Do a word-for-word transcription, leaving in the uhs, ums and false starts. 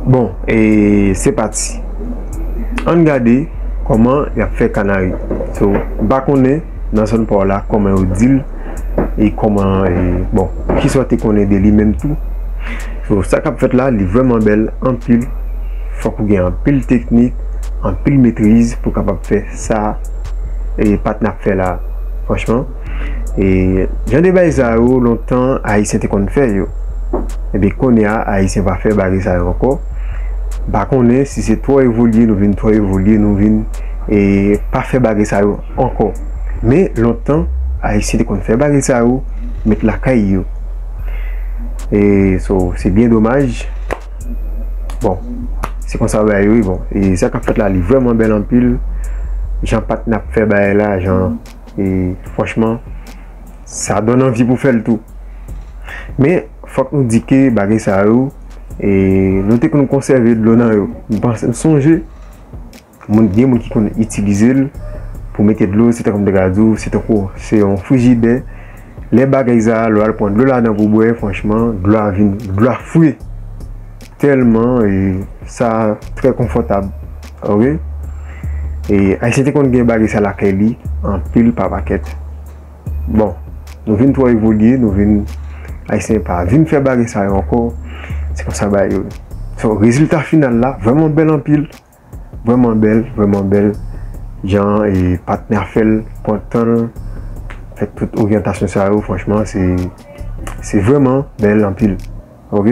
Bon, e se pati. Ann gade kòman y ap fè kanari. So, m pa konnen nan zòn pa w la kòman yo di l e kòman, e, bon, kisa w te konnen de li menm tou. So, sa k ap fèt la, li vrèman bèl anpil. Fòk ou gen anpil teknik, anpil metriz pou w kapab fè sa, e, patnè ap fè la. Franchman, e jan de bagay sa yo, lontan, Ayisyen te konn fè yo. Epi kounye a, Ayisyen pa fè bagay sa yo ankò. M pa konnen si se twò evolye, nou vin twò evolye, nou vin, e, pa fè bagay sa yo ankò. Men, lontan, Ayisyen te konn fè bagay sa yo, met lakay yo. E, so, se byen domaj. Bon, se konsa bagay yo ye, bon. E sa k ap fèt la, li vrèman bèl anpil. Jan patnè ap fè bagay la, jan, e, franchman, sa donn anvi pou fè l tou. Men, fòk nou di ke bagay sa yo, e, nou te konn konsève dlo nan yo. M panse, m sonje, moun, gen moun ki konn itilize l pou mete dlo, se tankou m te ka di w, se tankou, se yon frijidè. Lè bagay sa a, lè w al pran dlo ladan pou bwè, franchman, dlo a vin, dlo a fre. Tèlman, e, sa trè konfòtab. Ok? E, Ayisyen te konn gen bagay sa lakay li, anpil pa pakèt. Bon, nou vin twò evolye, nou vin, Ayisyen pa vin fè bagay sa yo ankò. Se konsa bagay yo. So, rezilta final la, vrèman bèl anpil. Vrèman bèl, vrèman bèl. Jan, e, patnè a fè l, pran tan l, fè tout oryantasyon sa yo, franchman, se, se vrèman bèl anpil. Ok?